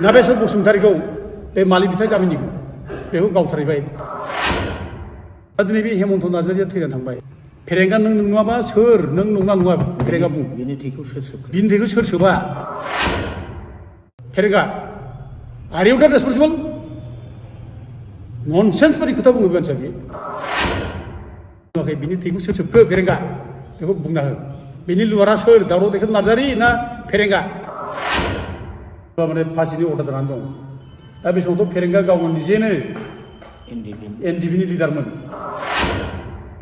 नाबेसर बसुमतारीखौ बे मालि बिथाय गामिनिखौ बेखौ गावथारबाय दा दिनै बे हेमन्त नार्जारिया थैनानै थांबाय फेरेंगा नों नङाबा सोर नों नंना नङा फेरेंगा बुं बिनि थैखौ सोर सोबखो बिनि थैखौ सोर सोबा फेरेंगा आर इउ नट रेसपन्सिबल ननसेन्स बायदि खोथा बुङो मानसिया बे बिनि थैखौ सोर सोबखो फेरेंगा बेखौ बुंना हो बिनि लुवारा सोर दावराव देखाय नार्जारि ना फेरेंगा माने फासिनि अर्डार जानानै दं दा बे समावथ' फेरेंगा गावनो निजेनो एनडिपिनि लिडारमोन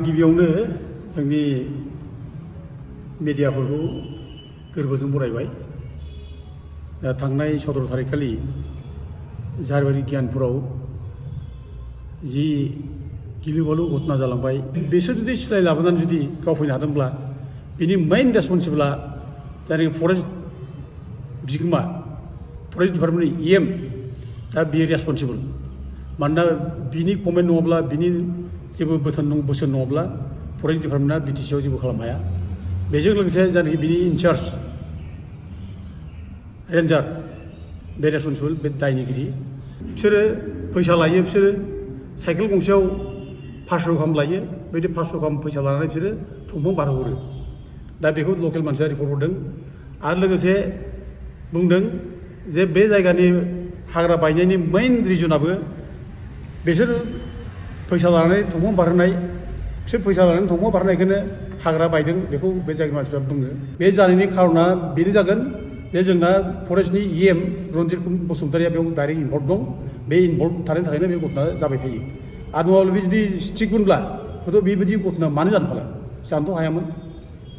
गिबियावनो जोंनि मिडियाफोरखौ गोरबोजों बरायबाय दा थांनाय 17 थारिखखालि जारबारि गियानपुराव जि गिलु बालु घटना जालांबाय बिसोर जुदि सिलाय लाबोनानै जुदि गावफैनो हादोंब्ला बिनि मेइन रेसपन्सिबोला जायनाखि फरेस्ट बिगोमा फरेस्ट डिपार्टमेन्टनि EM दा बियो रेसपन्सिबल मानोना बिनि कमेन्ट नङाब्ला बिनि जेबो बोसोन नङाब्ला फरेस्ट डिपार्टमेन्टआ BTC आव जेबो खालामनो हाया बेजों लोगोसे जायनाखि बिनि इनचार्ज रेन्जार बे रेसपन्सिबल बे दायनिगिरि बिसोरो फैसा लायो बिसोरो साइकेल गंसेयाव 500 गाहाम लायो बेबायदि 500 गाहाम फैसा लानानै बिसोरो दंफां बारहोहरो दा बेखौ लकेल मानसिया रिपर्ट हरदों आरो लोगोसे बुंदों जे बे जायगानि हाग्रा बायनायनि मेइन रिजनाबो बिसोर फैसा लानानै दंफां बारहोनाय बिसोर फैसा लानानै दंफां बारहोनायखौनो हाग्रा बायदों बेखौ बे जायगानि मानसिफ्रा बुङो बे जानायनि खारना बेनो जागोन जे जोंना फरेस्टनि EM रन्जित बसुमतारिया बेयाव डाइरेक्ट इनभल्भ दं बे इनभल्भ थानायनि थाखायनो बे घटना जाबाय थायो आरो नङाब्ला बे जुदि स्ट्रिक्टमोनब्ला हयथ' बेबायदि घटना मानो जानो फालाय जानोथ' हायामोन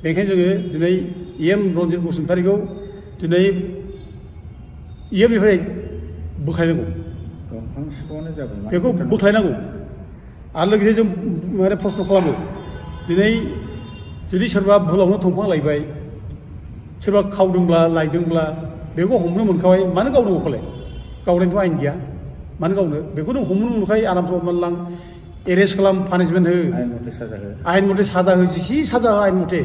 बेनिखायनो जोङो दिनै EM रन्जित बसुमतारिखौ दिनै EMनिफ्राय बोख्लायनांगौ दंफां सिफावनाय जाबाय बेखौ बोख्लायनांगौ आरो लोगोसे जों माने प्रश्न खालामो दिनै जुदि सोरबा भुलावनो दंफां लायबाय सोरबा खावदोंब्ला लायदोंब्ला बेखौ हमनो मोनखाबाय मानो गावनांगौ फालाय गावनायनिथ' आयेन गैया मानो गावनो बेखौ नों हमनो मोनखायो आरामसे हमनानै लां एरेस्ट खालाम पानिशमेन्ट हो आयेन मथे साजा हो जिखि साजा हो आयेन मथे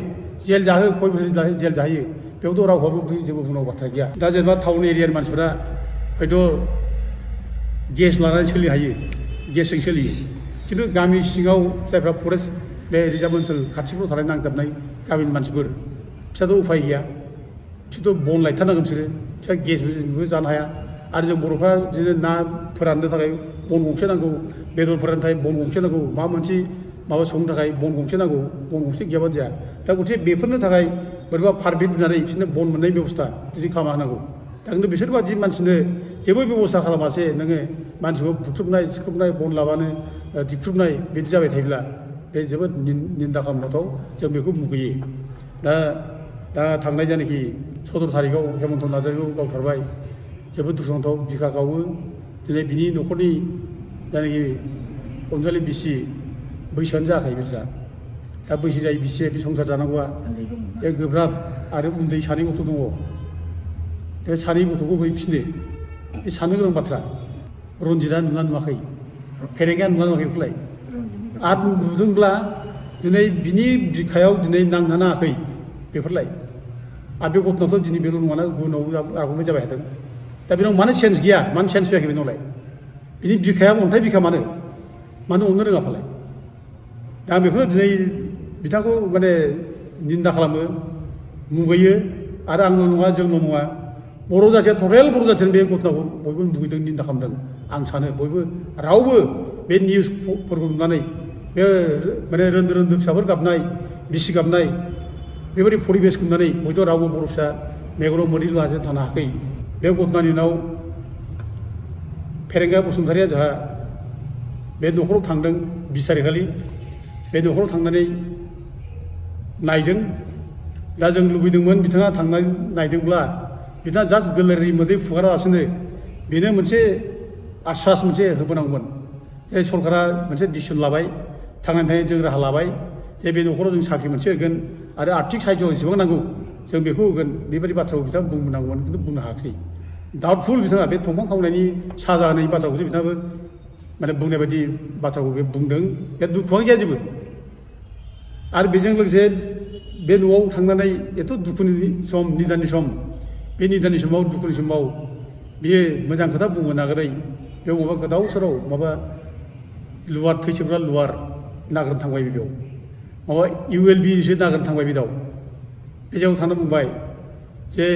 जेल जाहो खय बोसोर जेल जाहोयो बेयावथ' रावहाबो जेबो बुंनांगौ बाथ्रा गैया दा जेनेबा टाउन एरियानि मानसिफोरा हयथ' गेस लानानै सोलिनो हायो गेसजों सोलियो खिन्थु गामि सिङाव जायफ्रा फरेस्ट बे रिजार्भ ओनसोल खाथिफ्राव थानाय नांजाबनाय गामिनि मानसिफोर बिसोरथ' उफाय गैया बिसोरथ' बन लायथारनांगोन बिसोर गेसबो जानो हाया आरो जों बर'फ्रा बिदिनो ना फोराननो थाखाय बन गंसे नांगौ बेदर फोराननो थाखाय बन गंसे नांगौ माबा मोनसे माबा संनो थाखाय बन गंसे नांगौ बन गंसे गैयाबानो जाया दा गथे बेफोरनो थाखाय बोरैबा पारमिट होनानै बिसोरनो बन मोननाय बेबस्था जुदि खालामना होनांगौ दा खिन्थु बिसोरबादि मानसिनो जेबो बेबस्था खालामासे नोङो मानसिखौ बुख्रुबनाय सिख्रुबनाय बन लाबानो दिख्रुबनाय बिदि जाबाय थायोब्ला बे जोबोद निन्दा खालामथाव जों बेखौ मुगैयो दा थांनाय जायनाखि 17 थारिखआव हेमन्त नार्जारिखौ गावथारबाय जोबोद दुखुनांथाव बिखा गावो दिनै बिनि न'खरनि जायनाखि अनजालि बिसि बैसोआनो जायाखै बिस्रा दा बैसो जायै बिसिया बे संसार जानांगौआ बे गोब्राब आरो उन्दै सानै गथ' दङ बे सानै गथ'खौ बोरै फिसिनो बे साननो गोनां बाथ्रा रन्जितआ नुना नुवाखै फेरेंगाया नुना नुवाखै बेखौलाय आरो नुदोंब्ला दिनै बिनि बिखायाव दिनै नांना नाङाखै बेफोरलाय आरो बे गथ'नाथ' दिनै बेल' नङाना गुबुनाव आगोलनिफ्राय जाबाय थादों दा बेनाव मानो सेन्स गैया मानो सेन्स फैयाखै बेनावलाय बिनि बिखाया अन्थाइ बिखा मानो अननो रोङा फालाय दा बेखौनो दिनै बिथांखौ माने निन्दा खालामो मुगैयो आरो आंल' नङा जोंल' नङा बर' जाथिया टटेल बर' जाथियानो बे घटनाखौ बयबो मुगैदों निन्दा खालामदों आं सानो बयबो रावबो बे निउसफोरखौ नुनानै बे माने रोन्दो रोन्दो फिसाफोर गाबनाय बिसि गाबनाय बेबायदि परिबेसखौ नुनानै हयथ' रावबो बर' फिसा मेगनाव मोदै लाजों थानो हायाखै बे घटनानि उनाव फेरेंगा बसुमतारिया जोंहा बे न'खराव थांदों 20 तारिखखालि बे न'खराव थांनानै नायदों दा जों लुबैदोंमोन बिथाङा थांनानै नायदोंब्ला बिथाङा जास्ट गोरलै मोदै फुगारालासिनो बेनो मोनसे आश्वास मोनसे होबोनांगौमोन जे सरकारा मोनसे डिसिसन लाबाय थांनानै थानायनि जों राहा लाबाय जे बे न'खराव जों साख्रि मोनसे होगोन आरो आर्थिक साहाय्य जेसेबां नांगौ जों बेखौ होगोन बेबायदि बाथ्राखौ बिथाङा बुंनांगौमोन खिन्थु बुंनो हायाखै डाउटफुल बिथाङा बे दंफां खावनायनि साजा होनायनि बाथ्राखौसो बिथाङाबो माने बुंनाय बायदि बाथ्राखौ बे बुंदों बे दुखुआनो गैया जेबो आरो बेजों लोगोसे बे न'आव थांनानै एथ' दुखुनि सम निदाननि सम बे निदाननि समाव दुखुनि समाव बियो मोजां खोथा बुंनो नागिरै बेयाव माबा गोदाव सोराव माबा लुवार थैसोबग्रा लुवार नागिरनो थांबाय बेयाव माबा ULBसो नागिरनो थांबाय बे बे जायगायाव थांना बुंबाय जे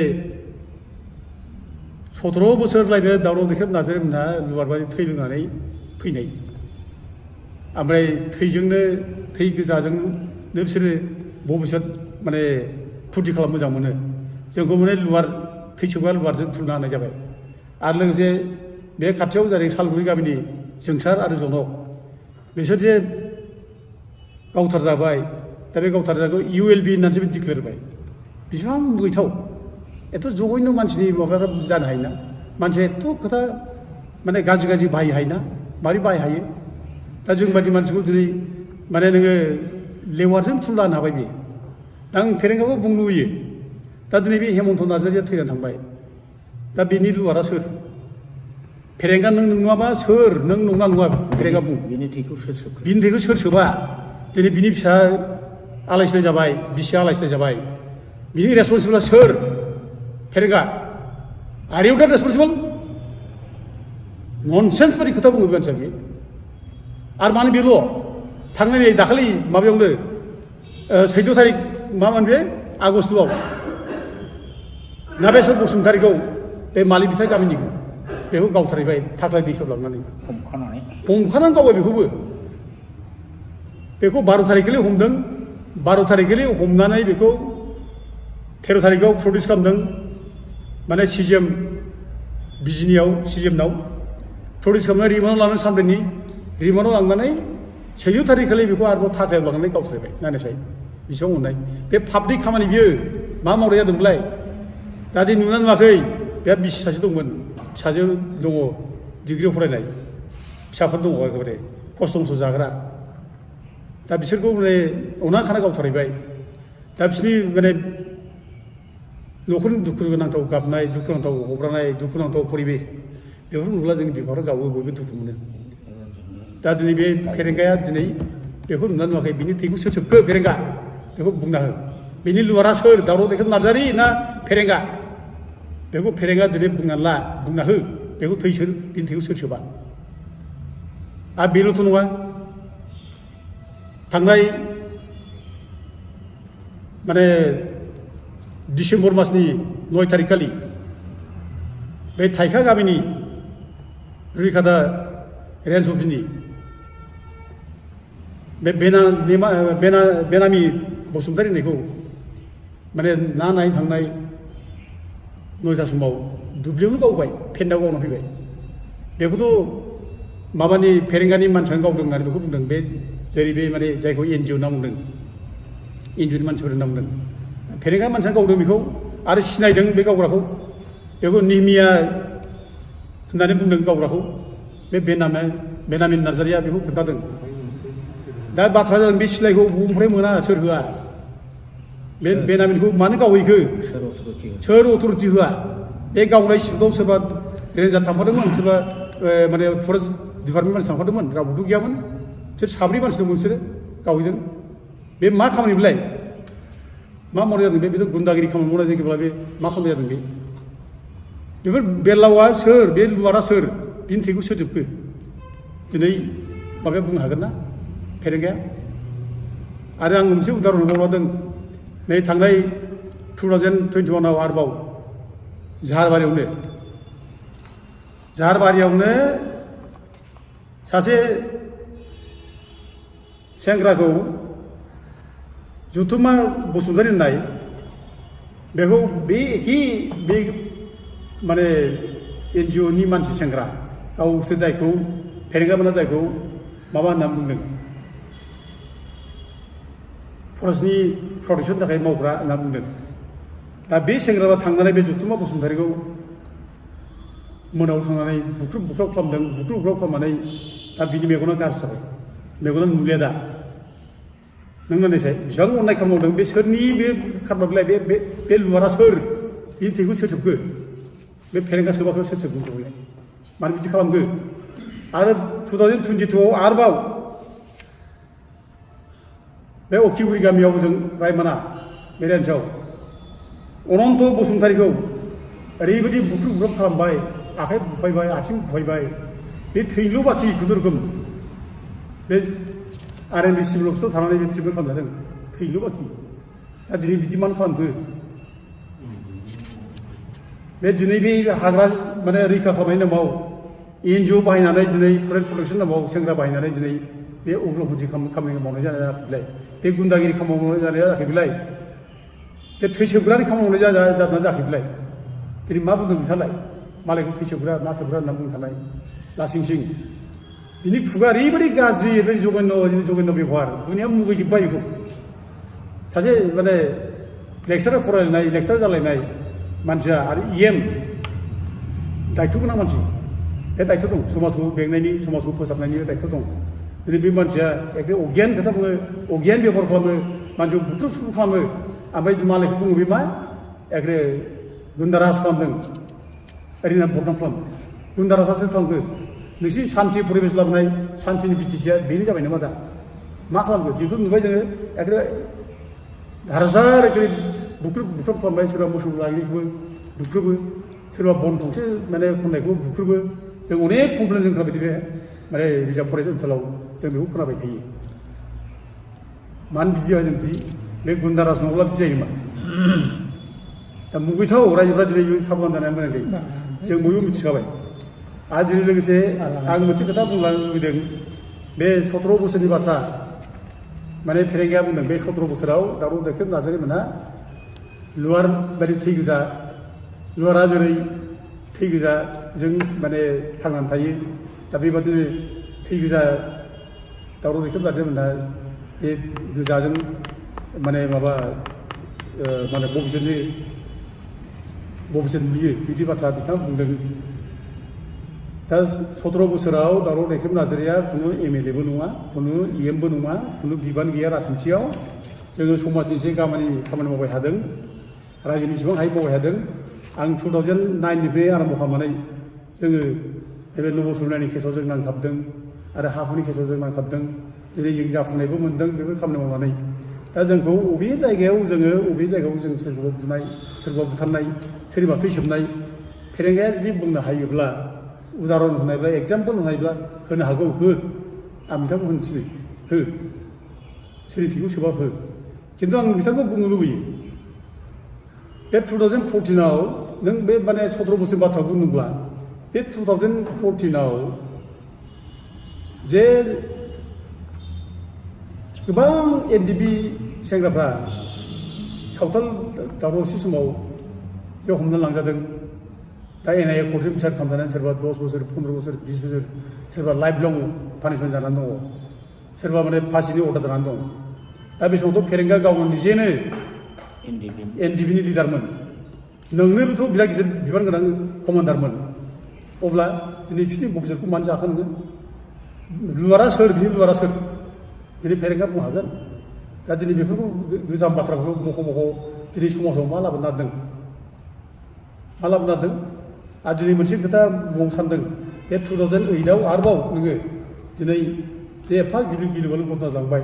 17 बोसोर लायनो दावराव देखायनो नाजायो होनना लुवार बादि थै लोंनानै फैनाय ओमफ्राय थैजोंनो थै गोजाजोंनो बिसोरो भबिष्यत माने फुरथि खालामनो मोजां मोनो जोंखौ माने लुवार थैसोबग्रा लुवारजों थुलना होनाय जाबाय आरो लोगोसे बे खाथियाव जादों सालगुरि गामिनि जोंसार आरो जनक बिसोर जे गावथार जाबाय दा बे गावथार जानायखौ ULB होननानैसो डिक्लेयार होबाय बेसेबां मुगैथाव एथ' जगैनो मानसिनि माबाफ्रा जानो हायोना मानसिया एथ' खोथा माने गाज्रि बाहाय हायोना मारै बाहाय हायो दा जों बादि मानसिखौ दिनै माने नोङो लेवारजों थुनला होनो हाबाय बेयो दा आं फेरेंगाखौ बुंनो लुबैयो दा दिनै बे हेमन्त नार्जारिया थैनानै थांबाय दा बेनि लुवारा सोर फेरेंगा नों नङाबा सोर नों नंना नङा फेरेंगा बुं बिनि थैखौ सोर सोबखो बिनि थैखौ सोर सोबा दिनै बिनि फिसा आलाय सिलाय जाबाय बिसिया आलाय सिलाय जाबाय बिनि रेसपन्सिबोला सोर फेरेंगा आर इउ दा रेसपन्सिबल ननसेन्स बादि खोथा बुङो मानसिया बे आरो मानो बेल' थांनाय नै दाखालि माबायावनो 14 थारिख मामोन बे आगस्टआव नाबेसर बसुमतारीखौ बे मालि बिथाय गामिनिखौ बेखौ गावथारहैबाय थाख्लाय दैसाव लांनानै हमखानानै गावबाय बेखौ 12 थारिखखालि हमदों 12 थारिखखालि हमनानै बेखौ 13 थारिखआव प्रडिउस खालामदों माने CGM बिजिनियाव CGMनाव प्रडिउस खालामनानै रिमान्डआव लानानै सानब्रैनि रिमान्डआव लांनानै 14 थारिखखालि बेखौ आरोबाव थाख्लायाव लांनानै गावथारबाय नायनायसाय बेसेबां अननाय बे पाब्लिक खामानि बियो मा मावनाय जादोंमोनलाय दा दि नुना नुवाखै बे बिसि सासे दंमोन फिसाजो दङ डिग्रियाव फरायनाय फिसाफोर दङ एखेबारे खस्थ' मस्थ' जाग्रा दा बिसोरखौ माने अना खाना गावथारहैबाय दा बिसोरनि माने न'खरनि दुखुनांथाव गाबनाय दुखुनांथाव हब्रानाय दुखुनांथाव परिबेस बेफोर नुब्ला जोंनि बिमाफ्रा गावो बयबो दुखु मोनो दा दिनै बे फेरेंगाया दिनै बेखौ नुना नुवाखै बिनि थैखौ सोर सोबखो फेरेंगा बेखौ बुंना हो बिनि लुवारा सोर दावराव देखायनो नार्जारि ना फेरेंगा बेखौ फेरेंगा दिनै बुंना हो बेखौ बिनि थैखौ सोर सोबा आरो बेल'थ' नङा थांनाय माने डिसेम्बर मासनि 9 थारिखखालि बे थाइखा गामिनि रुइखादा रेन्ज अफिसनि बे बेनामि बसुमतारी होननायखौ माने ना नायनो थांनाय 9ता समाव दुब्लियावनो गावबाय फेन्दाव गावना फैबाय बेखौथ' माबानि फेरेंगानि मानसियानो गावदों होननानै बेखौ बुंदों बे जेरै बे माने जायखौ NGO होनना बुंदों NGOनि मानसिफोर होनना बुंदों फेरेंगा मानसियानो गावदों बेखौ आरो सिनायदों बे गावग्राखौ बेखौ निमिया होननानै बुंदों गावग्राखौ बे बेनामि नार्जारिया बेखौ खोन्थादों दा बाथ्रा जादों बे सिलायखौ बबेनिफ्राय मोना सोर होआ बे बेनामिनखौ मानो गावहैखो सोर अथ'रिटि होआ बे गावनाय सिटआव सोरबा रेन्जार थांफादोंमोन सोरबा माने फरेस्ट डिपार्टमेन्ट मानसि थांफादोंमोन रावबोथ' गैयामोन बिसोर 7 मानसि दंमोन बिसोरो गावहैदों बे मा खामानि बेलाय मा मावनाय जादों बेथ' गुन्दागिरि खामानि मावनाय जायोब्ला बे मा खालामनाय जादों बेफोर बेलावा सोर बे लुवारा सोर बिनि थैखौ सोर जोबखो दिनै माबाया बुंनो हागोन ना फेरेंगाया आरो आं मोनसे उदाहरन होबावदों नै थांनाय 2021आव आरोबाव जाहारबारियावनो सासे सेंग्राखौ जुथुमा बसुमतारी होननाय बेखौ बे माने NGOनि मानसि सेंग्रा गावसो जायखौ फेरेंगा मोना जायखौ माबा होनना बुंदों फरेस्टनि प्रटेक्सननि थाखाय मावग्रा होनना बुंदों दा बे सेंग्राया थांनानै बे जुथुमा बसुमतारीखौ मोनायाव थांनानै बुख्रुब खालामनानै दा बिनि मेगना गाज्रि जाबाय मेगना नुलिया दा नों नायनायसाय बेसेबां अननाय खामानि मावदों बे सोरनि बे खालामबाय बे लुवारा सोर बिनि थैखौ सोर सोबखो बे फेरेंगा सोबाखौ सोर सोबगोन बेखौलाय मानो बिदि खालामखो आरो 2022आव आरोबाव बे अखिगुरि गामियाव जों रायमाना बे रेन्जआव अनन्त बसुमतारीखौ ओरैबायदि बुख्रुब खालामबाय आखाइ बुफायबाय आथिं बुफायबाय बे थैल' बाथि खुनुरुखुम बे आरएनबि सिभिल अफिसाव थानानै बे ट्रिटमेन्ट खालामजादों थैल' बाथि दा दिनै बिदि मानो खालामखो बे दिनै बे हाग्रा माने रैखा खालामनायनि नामाव एनजिअ बाहायनानै दिनै फरेस्ट प्रटेक्सन नामाव सेंग्रा बाहायनानै दिनै बे उग्रपन्थि खामानि मावनाय जायाखैलाय बे गुन्दागिरि खामानि मावनाय जानाया जायाखैलाय बे थैसोबग्रानि खामानि मावनाय जादोंना जायाखैलाय दिनै मा बुंदों बिथांलाय मालायखौ थैसोबग्रा मा सोबग्रा होनना बुंनो थानाय लासिं सिं बिनि खुगा ओरैबायदि गाज्रि ओरैबायदि जघन्य बेबहार दुनिया मुगैजोब्बाय बेखौ सासे माने लेक्सारार फरायलायनाय लेक्सारार जालायनाय मानसिया आरो इएम दायथ' गोनां मानसि बे दायथ' दं समाजखौ बेंनायनि समाजखौ फोसाबनायनि दायथ' दं दिनै बे मानसिया एखे अगियान खोथा बुङो अगियान बेबहार खालामो मानसिखौ बुख्रुब सुख्रुब खालामो ओमफ्राय मालायखौ बुङो बे मा एखे गुन्दाराज खालामदों ओरैनो बदनाम खालामो गुन्दाराजआ सोर खालामखो नोंसोर सान्थि परिबेस लाबोनाय सान्थिनि बिटिसिया बेनो जाबाय नामा दा मा खालामखो जोंथ' नुबाय जोङो एखे हाजार एखे बुख्रुब खालामबाय सोरबा मोसौ लागिखौबो बुख्रुबो सोरबा बन थंसे माने खननायखौबो बुख्रुबो जों अनेक कमप्लेन जों खोनाबाय बे माने रिजार्भ फरेस्ट ओनसोलाव जों बेखौ खोनाबाय थायो मानो बिदि जादों बिदि बे गुन्दाराज नङाब्ला बिदि जायो नामा दा मुगैथाव रायजोफ्रा दिनै साबधान जानाया मोजां जायो जों बयबो मिथिखाबाय आरो दिनै लोगोसे आं मोनसे खोथा बुंलांनो लुबैदों बे 17 बोसोरनि बाथ्रा माने फेरेंगाया बुंदों बे 17 बोसोराव दावराव देख्रेब नार्जारि मोनहा लुवार बायदि थै गोजा लुवारा जेरै थै गोजाजों माने थांनानै थायो दा बेबादिनो थै गोजा दावराव देख्रेब नार्जारि मोनहा बे गोजाजों माने माबा माने बबिसोन नुयो बिदि बाथ्रा बिथाङा बुंदों दा 17 बोसोराव दावराव देख्रेब नार्जारिया खुनु एमएलएबो नङा खुनु इएमबो नङा खुनु बिबान गैया राजनिथियाव जोङो समाजनि एसे खामानि मावबाय थादों रायजोनि एसेबां हाय मावबाय थादों आं 2009निफ्राय आरम्भ खालामनानै जोङो नैबे नबसुरनायनि केसाव जों नांथाबदों आरो हाहुनि केसाव जों नांथाबदों दिनै जों जाफुंनायबो मोनदों बेफोर खामानि मावनानै दा जोंखौ बबे जायगायाव जों सोरखौबा बुनाय सोरखौबा बुथारनाय सोरनिबा थै सोबनाय फेरेंगाया जुदि बुंनो हायोब्ला उदाहरन होनायब्ला एग्जाम्पल होनायब्ला होनो हागौ हो आं बिथांखौ होनसै हो सोरनि थैखौ सोबा हो खिन्थु आं बिथांखौ बुंनो लुबैयो बे 2014आव नों बे माने 17 बोसोर बाथ्रा बुंदोंब्ला बे 2014आव जे गोबां एनडिपि सेंग्राफ्रा सावथाल दावरावसि समाव जे हमना लांजादों दा एनआइए कर्टजों बिसार खालामजानानै सोरबा 10 बोसोर 15 बोसोर 20 बोसोर सोरबा लाइफ लं पानिशमेन्ट जानानै दङ सोरबा माने फासिनि अर्डार जानानै दं दा बे समावथ' फेरेंगा गावनो निजेनो एनडिपिनि लिडारमोन नोंनोबोथ' बिराद गिदिर बिबान गोनां कमान्डारमोन अब्ला दिनै बिसोरनि बबिसोरखौ मानो जाखो नोङो लुवारा सोर बिनि लुवारा सोर दिनै फेरेंगा बुंनो हागोन दा दिनै बेफोरखौ गोजाम बाथ्राफोरखौ मख' दिनै समाजाव मा लाबोनो नागिरदों आरो दिनै मोनसे खोथा बुंनो सानदों बे 2008आव आरोबाव नोङो दिनै बे एफा गिलु बालु घटना जालांबाय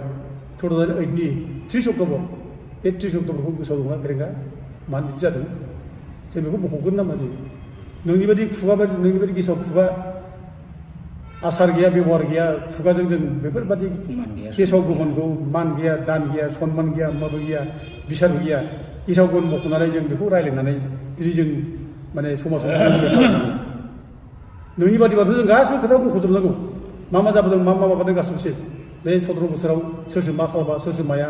2008नि 30 अक्ट'बर बे 30 अक्ट'बरखौ गोसोआव दंना फेरेंगा मानो बिदि जादों जों बेखौ मख'गोन नामा जों नोंनि बायदि गेसाव खुगा आसार गैया बेबहार गैया खुगाजों जों बेफोरबादि गेसाव गोफोनखौ मान गैया दान गैया सनमान गैया माबो गैया बिसारबो गैया गेसाव गोफोन मख'नानै जों बेखौ रायज्लायनानै दिनै जों माने समाजाव नोंनि बादिबाथ' जों गासिबो खोथा मख'जोबनांगौ मा जाबोदों मा माबादों गासिबो सेस बे 17 बोसोराव सोरसो मा खालामा सोरसो माया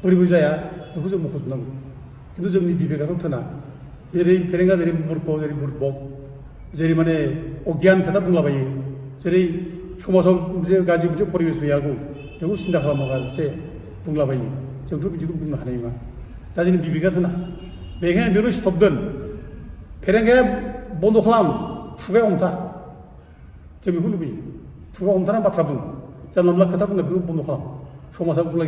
बोरैबो जाया बेखौ जों मख'जोबनांगौ खिन्थु जोंनि बिबेकाथ' थोना जेरै फेरेंगा जेरै मुर्ख जेरै बुर्बक जेरै माने अगियान खोथा बुंलाबायो जेरै समाजाव मोनसे गाज्रि मोनसे परिबेस फैयागौ बेखौ सिन्था खालामालासे बुंलाबायो जोंथ' बिदिखौ बुंनो हानाय नङा दा जोंनि बिबेका थोना बेखायनो बेयावनो स्टप दोन फेरेंगाया बन्द' खालाम खुगाया हमथा जों बेखौ लुबैयो खुगा हमथानानै बाथ्रा बुं जानला मोनला खोथा बुंनायफोरखौ बन्द' खालाम समाजाव गुलाय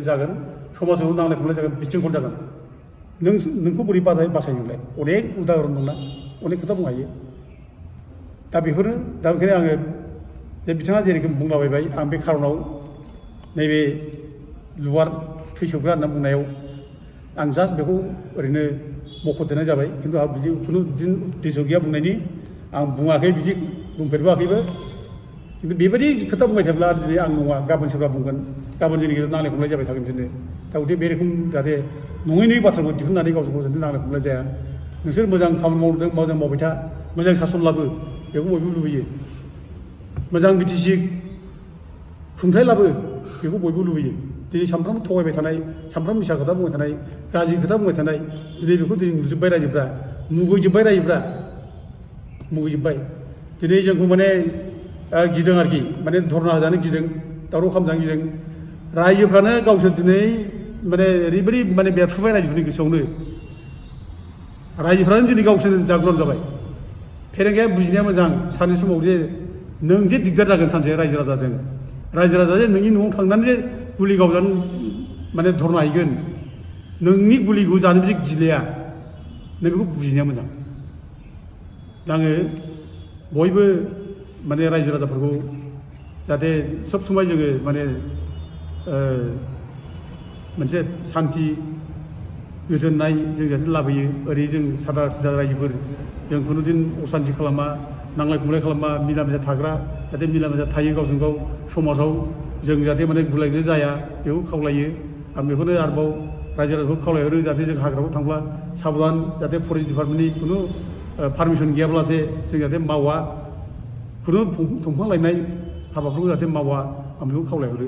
जागोन समाजाव नांलाय खमलाय जागोन बिथिंखल जागोन नोंखौ बोरै बासायनोलाय अनेक उदाहरन दंना अनेक खोथा बुंनो हायो दा बेफोरनो दा ओंखायनो आङो जे बिथाङा जेरोखोम बुंलाबायबाय आं बे खारनाव नैबे लुवार थैसोबग्रा होनना बुंनायाव आं जास्ट बेखौ ओरैनो मख'देरनाय जाबाय खिन्थु आंहा बिदि खुनु उद्देश्य गैया बुंनायनि आं बुङाखै बिदि बुंफेरबोआखैबो खिन्थु बेबायदि खोथा बुंबाय थाब्ला दिनै आं नङा गाबोन सोरबा बुंगोन गाबोन जोंनि गेजेराव नांलाय खमलाय जाबाय थागोन बिदिनो दा गथिखे बे रोखोम जाहाथे नङै बाथ्राखौ दिहुननानै गावजों गाव जाहाथे नांलाय खमलाय जाया नोंसोर मोजां खामानि मावदों मोजां मावबाय था मोजां सासन लाबो बेखौ बयबो लुबैयो मोजां बिटिसि खुंथाय लाबो बेखौ बयबो लुबैयो दिनै सानफ्रोमबो थगायबाय थानाय सानफ्रोमबो मिसा खोथा बुंबाय थानाय गाज्रि खोथा बुंबाय थानाय दिनै बेखौ दिनै नुजोब्बाय रायजोफ्रा मुगैजोब्बाय रायजोफ्रा मुगैजोब्बाय दिनै जोंखौ माने गिदों आरोखि माने धरना होजानो गिदों दावराव खालामजानो गिदों रायजोफ्रानो गावसोर दिनै माने ओरैबायदि माने बेरफुबाय रायजोफोरनि गोसोआवनो रायजोफ्रानो दिनै गावसोर जागरन जाबाय फेरेंगाया बुजिनाया मोजां सानसे समाव जे नों जे दिगदार जागोन सानसे रायजो राजा जे नोंनि न'आव थांनानै जे गुलि गावजानो माने धरना हैगोन नोंनि गुलिखौ जानो बिदि गिलाया नों बेखौ बुजिनाया मोजां दा आङो बयबो माने रायजो राजाफोरखौ जाहाथे सब समाय जोङो माने मोनसे सान्थि गोजोननाय जों जाहाथे लाबोयो ओरै जों सादा सिदा रायजोफोर जों खुनुदिन असान्थि खालामा नांलाय खमलाय खालामा मिला मिसा थाग्रा जाहाथे मिला मिसा थायो गावजों गाव समाजाव जों जाहाथे माने गुलायनाय जाया बेखौ खावलायो आं बेखौनो आरोबाव रायजो राजाखौ खावलायहरो जाहाथे जों हाग्रायाव थांब्ला साबधान जाहाथे फरेस्ट डिपार्टमेन्टनि खुनु पारमिसन गैयाब्लाथाय जों जाहाथे मावा खुनु दंफां लायनाय हाबाफोरखौ जाहाथे मावा आं बेखौ खावलायहरो